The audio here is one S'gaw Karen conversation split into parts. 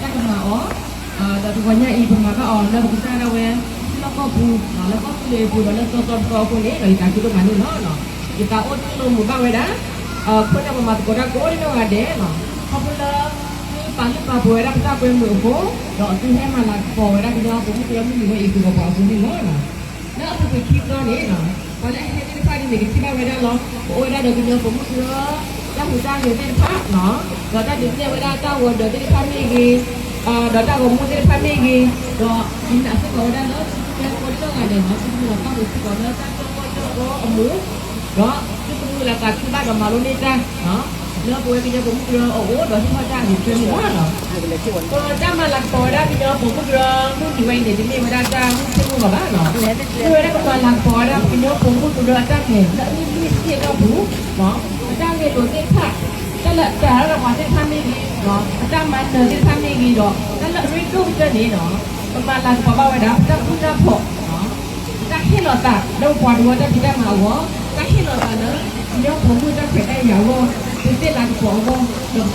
တၢ်ကမၤအီၤ, ဒီးတဂီၤညါအံၤ ပမၤဘၣ်အီၤလၢပကစၢ်ဒၣ်ဝဲ ထံလီၢ်ကီၢ်ပူၤ, လၢကီၢ်သူလ့ၤပူၤဒီးလၢကီၢ်သီပူၤအဃိန့ၣ်ဒီး ယသးခုဒိၣ်မးန့ၣ်လီၤ. ယသးအိၣ်တလိာ်မုာ်ဘၣ်ဝဲဒၣ် ခိၣ်နၢ်ပမၤသကိးတၢ်ကိးဒံနီၢ်ဂၤဒဲးလီၤ. ခီဖျိလၢ သုပာ်လုၢ်ပာ်ပှ့ၤဝဲဒၣ်ပတၢ်ကွဲမုာ်အဃိ, ဒီးသုဟဲမၤလၤကပီၤဝဲဒၣ်ကညီပိာ်မုၣ်ကရၢမုၢ်နံၤဝဲအံၤ သုဂီၤပှၤအဃိန့ၣ်လီၤ. လၢအပူၤကွံာ်ခံသီန့ၣ်, ပှၤလၢအဟဲသ့ၣ်တဖၣ်န့ၣ် ကထံၣ်ဘၣ်ဝဲဒၣ်လီၤ. ပအိၣ်ဝဲဒၣ်ဒီးကညီပိာ်မုၣ်ကရၢ တၢ်ဟူးတၢ်ဂဲၤသ့ၣ်တဖၣ်, ဒီးတၢ်ဒုးနဲၣ်ဝဲဒၣ်တၢ်ဂီၤဒၢးသ့ၣ်တဖၣ်မ့ၢ်ဂ့ၤ, ဒီးတၢ်ဂီၤမူသ့ၣ်တဖၣ်မ့ၢ်ဂ့ၤ, ဒီးယနာ်စ့ၢ်ကီးဝဲဒၣ်လၢ သုကဲကိးဒံနီၢ်ဂၤဒဲးလီၤ. သုကမုာ်လီၤပၢ်ပူၤစ့ၢ်ကီးလၢတၢ်ကီကီကီအမူး, ဒီးသုကမုာ်လၤသးခုဘၣ်ဒီးမၤလိန့ၢ်တၢ် လၢပဝဲကညီပိာ်မုၣ်ကရၢအအိၣ်ဒီးဟ့ၣ်ထီၣ်တၢ်အဂ့ၤကတၢၢ်န့ၣ်လီၤ. ပတၢ်မၤလၤကပီၤဝဲဒၣ်ကညီပိာ်မုၣ်ကရၢမုၢ်နံၤဝဲအံၤန့ၣ် တမ့ၢ်ဝဲဒၣ်တၢ်မုၢ်ဆ့ၣ်မုၢ်ဂီၤဘၣ်. မ့ၢ်ဝဲဒၣ်ပမၤလၤကပီၤဝဲဒၣ်ကညီပိာ်မုၣ်ကရၢအတၢ်မဲာ်လၢအနံၣ်လွံၢ်ဆံအတီၢ်ပူၤ, ပတၢ်ဂဲၤလိာ်သ့ၣ်တဖၣ်, တၢ်လၢအတၢ်ရၢ်ပှၤသ့ၣ်တဖၣ်မ့ၢ်ဂ့ၤ, ပတၢ်မၤနၢၤသ့ၣ်တဖၣ်မ့ၢ်ဂ့ၤဒီး တၢ်လၢအရ့ဒိၣ်ကတၢၢ်န့ၣ် ပမၤလၤကပီၤဘၣ်ဝဲဒၣ် ပတၢ်ဃူတၢ်ဖိး တၢ်ဟ့ၣ်လီၤသးလၢပပှၤတဝၢတၢ်ဖံးတၢ်မၤအဂီၢ်, တၢ်ဟ့ၣ်လီၤသးလၢ ကညီပိာ်မုၣ်တၢ်ခွဲးတၢ်ယာ်အဂီၢ်, ပသ့ၣ်လၤကပီၤအဂီၢ်, ဒီးပတၢ်ဟ့ၣ်ကူၣ်ဟ့ၣ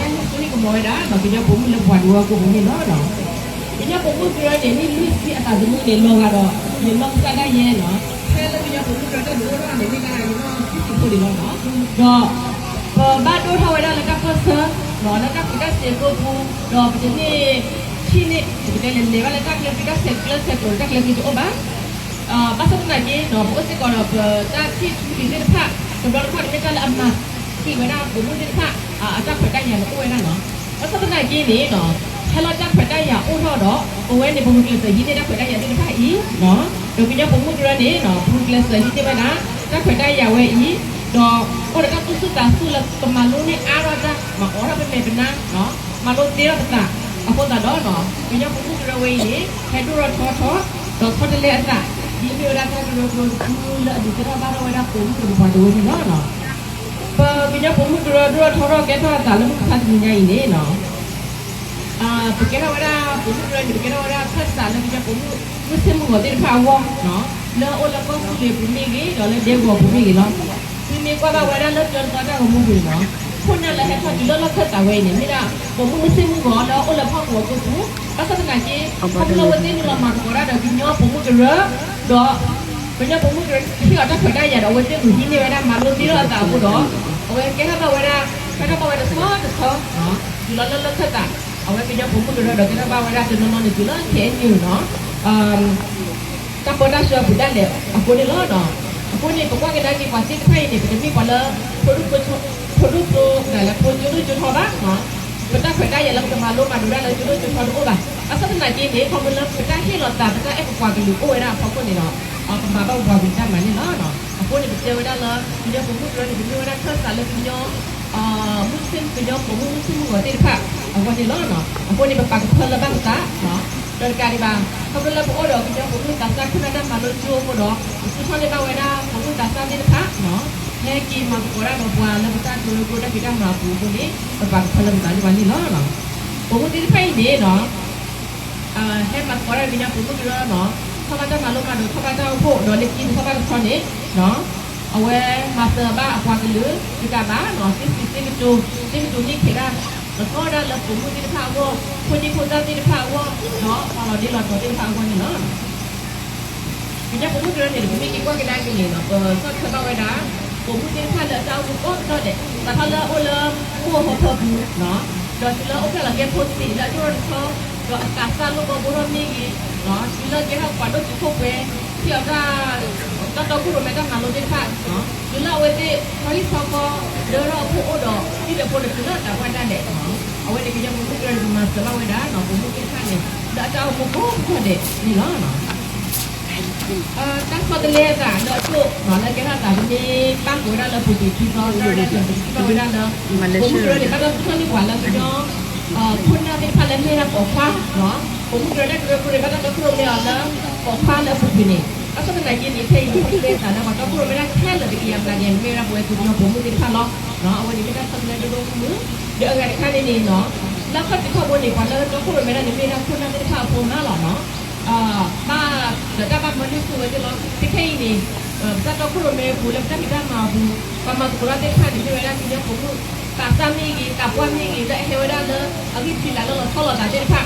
်ကမီၤဝဲဒၣ် ကညီပိာ်မုၣ်လၢပှၤတဝၢအဂီၢ်အဃိန့ၣ်လီၤ. ကညီပိာ်မုၣ်ကရၢန့ၣ် နံၣ်လွံၢ်ဆံအသးသမူန့ၣ် လီၤဂာ်ဒီး ယနီၢ်ကစၢ်ဒၣ်ယဲလီၤ. ဖဲလၢကညီပိာ်မုၣ်ကရၢတၢ်ဒုးအိၣ်ထီၣ်န့ၣ် မ့ၢ်ဒၣ်ယနီၢ်ဆံးဆံးဖိန့ၣ်လီၤ. ဒီး ပဘၣ်ဒိၣ်ထီၣ်ဝဲဒၣ်လၢတၢ်ပၢၢ်ဆၢ, လၢတၢ်ပူၤတၢ်စဲးကိပူၤ, ဒီးပတန့ၢ်ထံၣ်န့ၢ် ပကတဲလဲၤလဲၤဘၣ်လၢတၢ်ကျဲကျိၤ တၢ်ဆဲးကျၢဆဲးကျိၤ တၢ်ကျဲကျိၤတအိၣ်ဘၣ်. ဘၣ်ဆၣ်သနာ်က့ ပအိၣ်စ့ၢ်ကီးဒီးပတၢ်ထံၣ်ထူလံၤသ့ၣ်တဖၣ်, တဘျီတခီၣ်န့ၣ် မ့ၢ်တၢ်လၢအမၤဃံးဝဲဒၣ်ပိာ်မုၣ်သ့ၣ်တဖၣ် အတၢ်ခွဲးတၢ်ယာ်န့ၣ်အိၣ်ဝဲဒၣ်လီၤ. ဘၣ်ဆၣ်သနာ်က့န့ၣ် ဖဲလၢတၢ်ခွဲးတၢ်ယာ်အိၣ်ထီၣ်ဒီး ပဝဲန့ၣ် ပဂုာ်ကျဲးစၢးဟံးန့ၢ်တၢ်ခွဲးတၢ်ယာ်သ့ၣ်တဖၣ်အံၤ, ဒီးကညီပိာ်မုၣ်ကရၢန့ၣ် ပဂုာ်ကျဲးစၢးဟံးန့ၢ်ဝဲဒၣ် တၢ်ခွဲးတၢ်ယာ်ဝဲအံၤ, ဒီးအိၣ်ဒီးတၢ်သူၣ်ဆူၣ်သးဆူၣ်လၢကမၤလိန့ၢ်အါထီၣ်တၢ်, မၤအိးထီၣ်ပမဲာ်ပနါ, မၤလိသ့ထီၣ်ပသးအဃိသတးဒီး ကညီပိာ်မုၣ်ကရၢဝဲအံၤန့ၣ် ဟဲဒိၣ်ထီၣ်ထီထီၣ်, ဒီးဆီတလဲအသး, ဒ်မ့ၢ်ဝဲဒၣ်တၢ်ကရၢကရိတဖုလၢအဒုးသ့ၣ်ထီၣ်ဘၣ်ထီၣ်ဝဲဒၣ်ပိာ်မုၣ်ဒီးပပှၤတဝၢန့ၣ်လီၤ. ပကညီပိာ်မုၣ်ကရၢဒိၣ်ထီၣ်ထီထီၣ်ကဲထီၣ်အသးလၢမုၢ်မဆါတနံၤညါအံၤန့ၣ် ပကဲထီၣ်ဝဲဒၣ်ပိာ်မုၣ်ကရၢန့ၣ် ပကဲထီၣ်ဝဲဒၣ်ခၢၣ်စးလၢကညီပိာ်မုၣ်မုၢ်ဆ့ၣ်မုၢ်ဂီၤသ့ၣ်တဖၣ်အဂီၢ်, လၢအအိၣ်လၢကီၢ်သူလ့ၤပူၤမ့ၢ်ဂ့ၤ ဒီးလၢဒဲကဝီၤပူၤမ့ၢ်ဂ့ၤလီၤ. သုမ့ၢ်ကွၢ်ဘၣ်ဝဲဒၣ်လၢတၢတသီတၢ်ဂီၤမူပူၤန့ၣ်လီၤ, ခိၣ်နၢ်လၢဟဲထီၣ်တုၤလၢလီၢ်ခၢၣ်သးဝဲအံၤန့ၣ် မ့ၢ်ဒၣ်ပိာ်မုၣ်မုၢ်ဆ့ၣ်မုၢ်ဂီၤလၢအအိၣ်လၢဖီၣ်ကဝီၤကိးပူၤ, ဘၣ်ဆၣ်သနာ်က့ ခီဖျိလၢအဝဲသ့ၣ်နုာ်လီၤမၤသကိးတၢ်ဒီးကညီပိာ်မုၣ်ကရၢ, ဒီး ကညီပိာ်မုၣ်ကရၢဟ့ၣ်အီၤတၢ်ခွဲးတၢ်ယာ်ဒီး အဝဲသ့ၣ်လူၤဟံးန့ၢ်ဝဲဒၣ်မၤလိသ့ထီၣ်အသးအဃိဒီး အဝဲကဲထီၣ်ဘၣ်ဝဲဒၣ်, ကဲထီၣ်ဘၣ်ဝဲတဆီတဆီ, တုၤလီၤလၢလီၢ်ခၢၣ်သး, အဝဲကညီပိာ်မုၣ်ကရၢဒီးကဲထီၣ်ဘၣ်ဝဲဒၣ်တနီၤနီၤန့ၣ် တုၤလၢ ခဲအံၤန့ၣ်လီၤ. တၢ်ပၢတၢ်ဆှၢအပူၤဒၣ်လဲာ်အဃိန့ၣ်လီၤ. အဃိန့ၣ် ပကွၢ်ကဒါက့ၤပှၤသ့ၣ်တဖၣ်အံၤန့ၣ် ပတမ့ၢ်ပှၤလၢ ဖိဒိၣ်ကျိ ဖိဒိၣ်ကျိဒၣ်လဲာ်ဖိကၠိဒိၣ်ကၠိထီဘၣ်, ပတၢ်ခွဲးတၢ်ယာ်လၢပကမၤလိမၤဒိးတၢ်လၢကၠိဒိၣ်ကၠိထီတအိၣ်ဘၣ်. ဘၣ်ဆၣ်သနာ်က့န့ၣ် ခီဖျိလၢပတၢ်ဟ့ၣ်လီၤသး ပတၢ်အဲၣ်ပပှၤကလုာ်အိၣ်ဝဲဒၣ်အဖီခိၣ်န့ၣ်လီၤ. ပမၤဘၣ်ပပှၤကလုာ်တၢ်မၤန့ၣ်လီၤ. အဃိန့ၣ် ပတဲဝဲဒၣ်လၢ ကညီပိာ်မုၣ်ကရၢန့ၣ် ပမ့ၢ်ဝဲဒၣ်ခၢၣ်စးလၢကညီ မုၢ်ဆ့ၣ် ကညီပိာ်မုၣ်မုၢ်ဆ့ၣ်မုၢ်ဂီၤသ့ၣ်တဖၣ်အဂီၢ်န့ၣ်လီၤ. အဃိန့ၣ် ပပာ်ကဖၢလၢဘၣ်ပသး, ဒီးတကးဒံးဘၣ် ခီဖျိလၢပအိၣ်ဒီးကညီပိာ်မုၣ်သးစၢ်ခိၣ်နၢ်တၢ်မၤလိကၠိအဃိဒီး ပသူထီၣ်န့ၢ်ဘၣ်ဝဲဒၣ်ပိာ်မုၣ်သးစၢ်သ့ၣ်တဖၣ် ဟဲက့ၤမၤသကိးတၢ်ဒီးပှၤလၢပတၢ်ကရၢကရိတၢ်ဖံးတၢ်မၤအပူၤအဃိန့ၣ် ပပာ်ကဖၢလၢပသးဒ်န့ၣ်လီၤ. ပိာ်မုၣ်သ့ၣ်တဖၣ်အံၤန့ၣ် ဟဲမၤသကိးတၢ်ဒီးကညီပိာ်မုၣ်ကရၢလီၤ. ထီၣ်ဘၣ်တၢ်မၤလိမၤဒိး ထီၣ်ဘၣ်တၢ်အိၣ်ဖှိၣ် ဒီးလၢခံတထီၣ်ဘၣ်တထီန့ၣ် အဝဲမၤစၢၤဘၣ်အပှၤကလုာ် တကးဘၣ် သ့စံးသ့ကတိၤ သ့ကတိၤန့ၢ်ခဲးဒၣ် ကသီၣ်ဒၣ်လၢပိာ်မုၣ်သ့ၣ်တဖၣ်အဂီၢ် ဖိဒံဖိသၣ်သ့ၣ်တဖၣ်အဂီၢ် ဒီးပှၤလီၤဒ့လီၤတီၤသ့ၣ်တဖၣ်အဂီၢ်န့ၣ်လီၤ. ကညီပိာ်မုၣ်ကရၢန့ၣ် ပမ့ၢ်က့ၤကွၢ်ကဒါက့ၤန့ၣ် ပဆီၣ်ထွဲဘၣ်ဝဲဒၣ် ပိာ်မုၣ်သ့ၣ်တဖၣ်လၢအတၢ်အိၣ်မူကိးကတီၢ်ဒဲး စးထီၣ်လၢအအိၣ်လၢမိၢ်ဟီဖီပူၤ ဒီးတုၤလၢအအိၣ်ဖျဲၣ်လီၤကဲဖိသ့ၣ်လၢအဒိၣ်ထီၣ်တဆီ ဒီးအသးစၢ်လိၣ်ဘီဘိထီၣ်မ့ၢ်ဂ့ၤ, တုၤလၢကဲထီၣ်ပှၤဒိၣ်တုာ်ခိၣ်ပှဲၤ ဟ့ၣ်အီၤတၢ် တၢ်တီခိၣ်ရိၣ်မဲတၢ်မၤလိသ့ၣ်တဖၣ်, တုၤလၢအဝဲသ့ၣ် ဆီဟံၣ်ဆီဃီ ဒၢထီၣ်အဖိအိၣ်ဒီး ဟံၣ်ဒီးဖိန့ၣ်တုၤလၢအသးပှၢ်ဒၣ်လဲာ်, အဝဲန့ၣ်ကညီပိာ်မုၣ်ကရၢန့ၣ် ပမၤစၢၤဘၣ်ဝဲဒၣ် ပိာ်မုၣ်သ့ၣ်တဖၣ်န့ၣ် လၢအတၢ်အိၣ်မူကိးကတီၢ်ဒဲးန့ၣ်လီၤ. တၢ်ဆီတလဲအသးလၢအဒိၣ်လၢကဲထီၣ်အသး ပမ့ၢ်ပၣ်ဃုာ်ဝဲဒၣ်လၢပူၤကွံာ်ခံသီ တၢ်ရဲၣ်တၢ်ကျဲၤ ပထံၣ်ဘၣ်ဝဲဒၣ်လၢ ပိာ်မုၣ်ကရၢန့ၣ် ဘၣ်တၢ်သူၣ်ထီၣ်န့ၢ်ပှၤလၢကညီ ခိၣ်နၢ်သ့ၣ်တဖၣ်လၢမ့ၢ်ဝဲဒၣ်ပိာ်ခွါ, ပိာ်မုၣ်ကရၢတၢ်ကရၢကရိန့ၣ် ဘၣ်တၢ်တီခိၣ်ရိၣ်မဲအီၤလၢ ပိာ်ခွါလၢအပူၤကွံာ်န့ၣ် ဘၣ်ဆၣ်သနာ်က့န့ၣ် ခဲအံၤန့ၣ် ပတဲသးလၢပှၤတီခိၣ်ရိၣ်မဲဒၣ်ခဲလၢာ်တကယၤပှၤန့ၣ် မ့ၢ်ဝဲဒၣ်ပဝဲသုးကညီပိာ်မုၣ်သ့ၣ်တဖၣ်လီၤ. အဝဲန့ၣ်မ့ၢ်တၢ်ဆီတလဲဒိၣ်ဒိၣ်မုၢ်မုၢ်, ဒီးအဂၤတခါန့ၣ်န့ၣ် လၢခီၣ်ထံးခီၣ်ဘိန့ၣ် ပှၤလၢတီခိၣ်ရိၣ်မဲဒၣ်န့ၣ် မ့ၢ်ဝဲဒၣ်ခိၣ်နၢ်သ့ၣ်တဖၣ်အဖိမးလီၤနီၤ. ဘၣ်ဒီးတၢ်ဘၣ်မၤန့ၢ်ဆူၣ်ဝဲသ့ၣ်လီၤ. ခဲခဲအံၤန့ၣ် ပတၢ်တီခိၣ်ရိၣ်မဲအပူၤလၢပတၢ်ဖံးတၢ်မၤအပူၤ ပှၤမၤသကိးတၢ်သ့ၣ်တဖၣ်န့ၣ် မ့ၢ်ဝဲဒၣ်ကညီပိာ်မုၣ် သးစၢ်မ့ၢ်ဂ့ၤ သးပှၢ်မ့ၢ်ဂ့ၤ လၢအဟဲဝဲဒၣ်လၢအဂံၢ်ဖံးလၢ်လၢလီၤဆီလိာ်သးသ့ၣ်တဖၣ်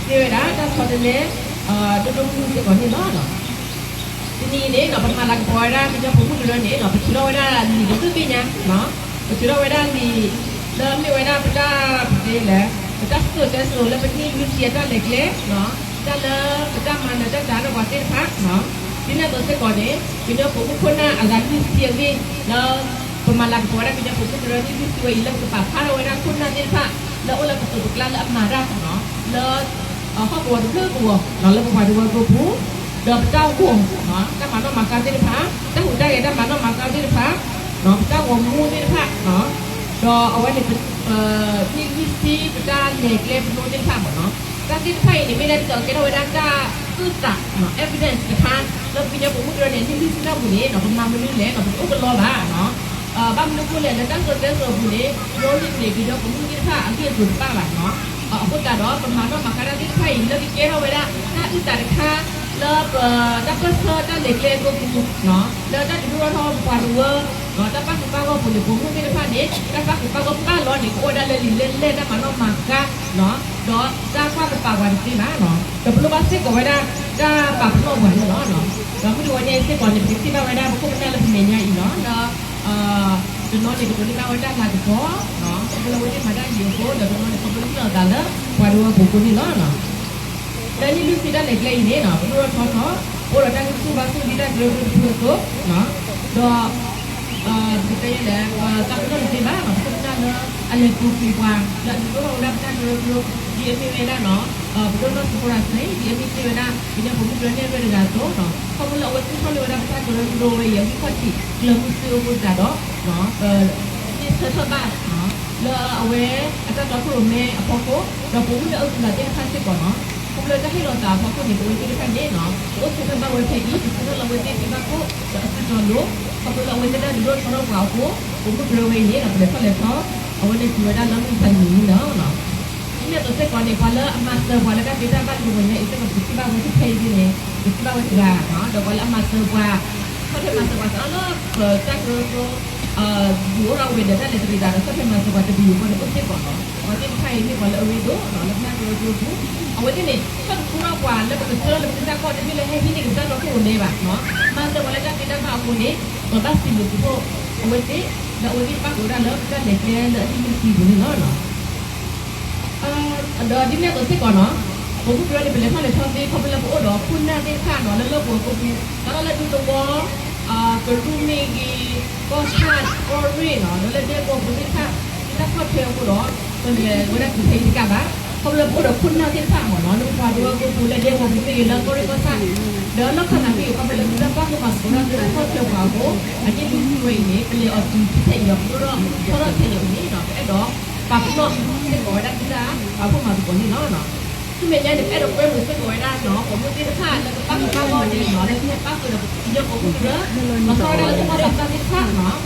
မ့ၢ်ဝဲဒၣ်တၢ်ဆီတလဲ ဒိၣ်ဒိၣ်မုၢ်မုၢ်စ့ၢ်ကီးန့ၣ်လီၤ. တနံၤအံၤန့ၣ် ပမၤလၤကပီၤဝဲဒၣ်ကညီပိာ်မုၣ်ကရၢန့ၣ် ပထုးထီၣ်ဝဲဒၣ်လံာ်ဒီးသ့ၣ်ညါ, ပထုးထီၣ်ဝဲဒၣ်လံာ် လၢမ့ၢ်ဝဲဒၣ်ပတၢ်ပတဲလဲၣ် ပတၢ်စံၣ်စိၤတဲစိၤလၢပနံၣ်လွံၢ်ဆံအတၢ်လဲၤကျဲ တၢ်လၢပတၢ်မၤနၢၤတၢ်တၤဒီးပှၤသ့ၣ်တဖၣ် ဒ်န့ၣ်အသိးစ့ၢ်ကီးန့ၣ် ကညီပိာ်မုၣ်ခိၣ်နၢ်အဂၤလွံၢ်ဆံအဂ့ၢ် လၢ ပမၤလၤကပီၤဝဲဒၣ်ကညီပိာ်မုၣ်ကရၢနံၣ်လွံၢ်ဆံဝဲအံၤ လၢပကပာ်ဖျါထီၣ်ဝဲဒၣ်ခိၣ်နၢ်သ့ၣ်တဖၣ် လၢအအိၣ်လၢပသိးပကျါလၢအမၤတၢ် လၢ ဟီၣ်ကဝီၤတဘျုးကဝီၤ လၢပပှၤတဝၢဖိပူၤ ဒီးပတၢ်ဂီၤ တၢ်မၤနီၣ်မၤဃါသ့ၣ်တဖၣ် တၢ်ဟူးတၢ်ဂဲၤတၢ်မၤနီၣ်မၤဃါသ့ၣ်တဖၣ် ပတၢ်ဂီၤမူသ့ၣ်တဖၣ် ဒီးအဝဲန့ၣ် နံၣ်လွံၢ်ဆံ ပတၢ်လဲၤကျဲပနီၣ်သ့ၣ်တဖၣ်မ့ၢ်နီၤ တၢ်သ့ၣ်တဖၣ်အံၤန့ၣ် မ့ၢ်ဒၣ်ဒ်သိးကဲထီၣ်ဝဲဒၣ်တၢ်အုၣ်သး evidence တခါ လၢပကညီပိာ်မုၣ်ကရၢန့ၣ် နံၣ်လွံၢ်ဆံတၢ်ပူၤန့ၣ် ပမၤမနုၤလဲၣ် ပတအိၣ်ကလီဘၣ် ဘၣ်မနုၤအဃိလဲၣ် လၢတၢ်စံၣ်စိၤတဲစိၤအပူၤန့ၣ် ကညီန့ၣ်န့ၣ် ကညီပိာ်မုၣ်သ့ၣ်တဖၣ်အဂံၢ်အကျိၤတဘၣ်ဘၣ်နီၤ အဃိသတးဒီး ပမၤနီၣ်မၤဃါတၢ်သ့ၣ်တဖၣ်အံၤ လၢကကဲထီၣ်ဝဲဒၣ် တၢ်အုၣ်သးတခါ လၢပတၢ်ပၢၢ်ဆၢတၢ်လဲၤကျဲအကျိပူၤ လၢတၢ်ဒုးဒိၣ်ထီၣ်ပှၤတဝၢ တၢ်ပၣ်ဃုာ်ပၣ်ဂီၢ်ပူၤန့ၣ် ပိာ်မုၣ်သ့ၣ်တဖၣ်န့ၣ် တၢ်ပၣ်ဃုာ်ပၣ်ဂီၢ်ပၣ်လီၤန့ၣ် ကအိၣ်ဝဲဒၣ်လၢလံာ်လဲၢ်လဲၢ် တၢ်မၤနီၣ်မၤဃါ ဒီးတၢ်ကွၢ်ကပၤပှၤတသ့ဘၣ် ဒီးပလိၣ်ဘၣ်စ့ၢ်ကီးဝဲဒၣ် တၢ်ပာ်ပနီၣ်ပှၤန့ၣ်လီၤ. ဒီးမုၢ်တဂီၤညါအံၤစ့ၢ်ကီးန့ၣ် ပကထံၣ်ဘၣ်ဝဲဒၣ်ပခိၣ်ပနၢ်လၢပမဲာ်ညါအံၤလီၤ လၢ တနီၤန့ၣ် ကဒိးန့ၢ်ဘၣ်ဝဲတၢ်လၤကပီၤ ခီဖျိလၢအဝဲသ့ၣ်မၤတၢ်ယံၤအဃိ ဒီးတနီၤန့ၣ် ခီဖျိလၢအသးလၢ ပှၤတဝၢပူၤအဃိန့ၣ်လီၤ. လၢနံၣ်လွံၢ်ဆံတၢ်လဲၤကျဲအံၤန့ၣ် ပဒိၣ်ထီၣ်ထီထီၣ် အိၣ်ဒီးတၢ်ဂံၢ်ဆူၣ်ဘါဆူၣ်ဒ်တၢ်ကရၢကရိတဖုအသိး ဒီး ပကတဲလဲၣ် ပသးပ့ၤနီၣ်တသ့ဘၣ် ပခိၣ်ပနၢ်လၢ အလဲၤပူၤကွံာ်ပှၤ လၢအဒုးဒိၣ်ထီၣ်ဝဲဒၣ်ပတၢ်ကရၢကရိ ဒ်အမ့ၢ်ဝဲဒၣ်နီၤ ပဒိၣ်နီၢ်စံဖိရၤစ့ ဒ်အမ့ၢ်စ့ၢ်ဝဲဒၣ် ကညီပိာ်မုၣ်ကရၢနဲၣ်ရွဲၣ်တဂၤအသိး ခီဖျိလၢအဝဲသူၣ်ထီၣ်န့ၢ်ဝဲဒၣ်ပတၢ်ကရၢကရိဝဲအံၤ အဂံၢ်ခီၣ်ထံး ကျၢၤမုၢ်ဆ့ၣ်အိၣ်ဃိသတးဒီး ပန့ၢ်ဆၢထၢၣ်ဘၣ် လၢအဝဲအတၢ်တီခိၣ်ရိၣ်မဲအဖီခိၣ် ဒီးပိာ်မုၣ်လၢအအုၣ်က့ၤသးသ့ၣ်တဖၣ်စ့ၢ်ကီးနီၤ ခီဖျိလၢတၢ်ဟ့ၣ်လီၤသးအဖီခိၣ်န့ၣ် ပဝဲသ့ၣ်တဖၣ်န့ၣ် ပအိၣ်ဆၢထၢၣ်ဘၣ်ဝဲဖဲအံၤ ပဆၢထၢၣ်လီၤဝဲသ့ၣ်တဖၣ်ခိၣ် ဒီးအစုတီၤလိၤ ခီဖျိလၢအဝဲသ့ၣ်တၢ်ဒုးဒိၣ်ထီၣ်ထီထီၣ်ပှၤအဃိ ပိာ်မုၣ်ကရၢဝဲအံၤန့ၣ် ပလဲၤထီၣ်လဲၤထီ အဝဲန့ၣ်စံးဝဲဒၣ်လၢမုၢ်မဆါတနံၤန့ၣ်လီၤ. ဒ်န့ၣ်အသိးစ့ၢ်ကီးန့ၣ် ပှၤလၢအမၤစၢၤပှၤလၢတၢ်သ့တၢ်ဘၣ်လၢပဂီၤညါအံၤစ့ၢ်ကီး ပကထံၣ်ဘၣ်ဝဲဖဲဖဲအံၤန့ၣ် ပကထံၣ်ဘၣ်ဝဲတဂၤ ဒီးပှၤလၢအမၤစၢၤပှၤ ဆီၣ်ထွဲမၤစၢၤပှၤသးလၢပတၢ်ကရၢကရိ ဘူးအိၣ်ထီၣ်ဝဲဒီးတၢ်လဲၤတရံးသးဒီး ဆီၣ်ထွဲမၤစၢၤပှၤတပယူာ်အဃိန့ၣ်အိၣ်စ့ၢ်ကီးလီၤ. ပှၤသ့ၣ်တဖၣ်အံၤမ့ၢ်ပှၤလၢအရ့ဒိၣ်လၢပတၢ်ကရၢကရိပူၤ အဝဲသ့ၣ်န့ၣ် ဆီၣ်တခူထီၣ်ပှၤလၢပကဆှၢလၢပတၢ်ကီၢ်တမ့ၢ်လၢဟဲဟံးန့ၢ်က့ၤပတၢ်တီခိၣ်ရိၣ်မဲဘၣ် မၤစၢၤပှၤလၢတၢ်သ့တၢ်ဘၣ်အဃိန့ၣ် ပ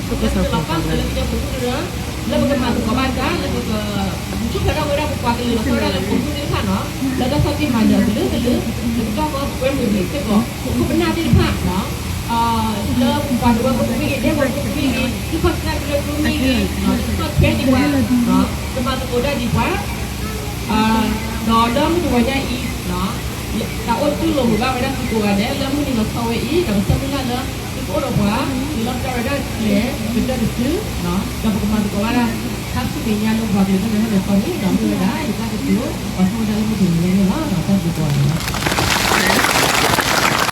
ဘၣ်စံးဘျုးစံးဖှိၣ်အဝဲသ့ၣ် လၢအဝဲသ့ၣ်ပၣ်ဃုာ်ဝဲဒၣ်လၢပတၢ်လဲၤကျဲလၢအနံၣ်လွံၢ်ဆံပူၤန့ၣ်လီၤ. ဒီးဒ်န့ၣ်အသိးစ့ၢ်ကီးနီၤ ပိာ်မုၣ်ကရၢန့ၣ် ပလဲၤထီၣ်လဲၤထီသ့ ခီဖျိလၢပအိၣ်ဒီးခိၣ်နၢ်သ့ၣ်တဖၣ်နီၤ လၢလၢပှဲၤပှဲၤအဃိန့ၣ် သးလီလၢဒူသဝီ ကရူၢ်မ့ၢ်ဂ့ၤ ကီၢ်ဆၣ် ကီၢ်ရ့ၣ်နီၤ လၢလၢဒဲကဝီၤပူၤသ့ၣ်တဖၣ် တၢ်ဆီၣ်ထွဲအဃိဒီး ပလဲၤဝဲဒၣ်တုၤဖဲအံၤတကးဘၣ် ခီဖျိလၢပအိၣ်ဒီးခိၣ်နၢ်သ့ၣ်တဖၣ်မ့ၢ်နီၤ လၢပပှၤတဝၢဖိပူၤလၢဒဲကဝီၤပူၤမ့ၢ်ဂ့ၤ လၢကီၢ်ရ့ၣ်ကီၢ်ဆၣ် ဒီးလၢခီၣ်နၢ်မ့ၢ်ဂ့ၤ ခီဖျိလၢပတၢ်ပၣ်ဃုာ်မၤသကိးတၢ်သ့ၣ်တဖၣ်ဆီၣ်ထွဲပှၤအဃိ အနံၣ်လွံၢ်ဆံဝဲအံၤန့ၣ် ပလဲၤအီၤတုၤဖဲအံၤဒီး ပဒိၣ်ထီၣ်ဆီၣ်ထွဲအံၤန့ၣ် ပအဲၣ်ဒိး ပာ်ပနီၣ်စ့ၢ်ကီးဝဲဒၣ်သုတၢ်ပာ်ဖှိၣ်မၤသကိးန့ၣ်လီၤ. ဆူမဲာ်ညါန့ၣ် ပအဲၣ်ဒိးကွဲမုာ်စ့ၢ်ကီးဝဲဒၣ်နီၤ ပိာ်မုၣ်သ့ၣ်တဖၣ်လၢကပၣ်ဃုာ်ပၣ်ဂီၢ်ဒ်န့ၣ်နီၤ လၢကပၣ်ဃုာ်ဒီးကညီပိာ်မုၣ်ကရၢ လီၤဆီဝဲဒၣ်လၢတၢ်မၤသကိးသ့ၣ်တဖၣ်နီၤ လၢကပၣ်ဃုာ်လၢကညီပိာ်မုၣ်ကရၢ လၢပကမၤသကိးဘၣ်တၢ် လၢပက ဆူၣ်ဖျဲးထီၣ်ဝဲဒၣ်ပပှၤကလုာ်လီၤဆီဝဲဒၣ်လၢပိာ်မုၣ်သ့ၣ်တဖၣ်နီၤ လၢတၢ်ဆီၣ်တံၢ်မၤနၢၤအကလုာ်ကလုာ် လၢကတီၢ်ကီၢ်ကွဲမုာ်ဒံးစ့ၢ်ကီး ပခိၣ်ပနၢ်သ့ၣ်တဖၣ်နီၤ လၢပပှၤတဝၢဖိပူၤမ့ၢ်ဂ့ၤ ဒဲကဝီၤပူၤမ့ၢ်ဂ့ၤ ဒ်ခီၣ်ဆၢကရၢကရိမ့ၢ်ဂ့ၤ လၢကဆီၣ်ထွဲဒံးပှၤ ကမၤသကိးတၢ်ဒံးပှၤ ဒီးလၢမုၢ်တဂီၤညါအံၤ တၢ်အိၣ်တူၢ်လိာ်မုာ်ဘၣ်ဝဲဒၣ်သုကိးဂၤဒဲး လၢမုၢ်နံၤလီၤဆီဝဲအံၤ ဒီးပဆၢမုၢ်လၢ်လၢ သုကအိၣ်ဒီးပှၤ လၢလီၤပျၢ်ဝဲဒၣ်ကျဲ ကတၢၢ်တစု ဒီးပကမၤသကိးဘၣ်ဒၣ် ခါဆူမဲာ်ညါလၢပှၤကလုာ်တၢ်လဲၤထီၣ်လဲၤထီန့ၣ် ဒီးမ့ၢ်ဝဲဒၣ် ယတၢ်ကတိၤ ပှၤထီၣ်ဝဲဒၣ်လၢမုၢ်တဂီၤညါန့ၣ်လီၤ.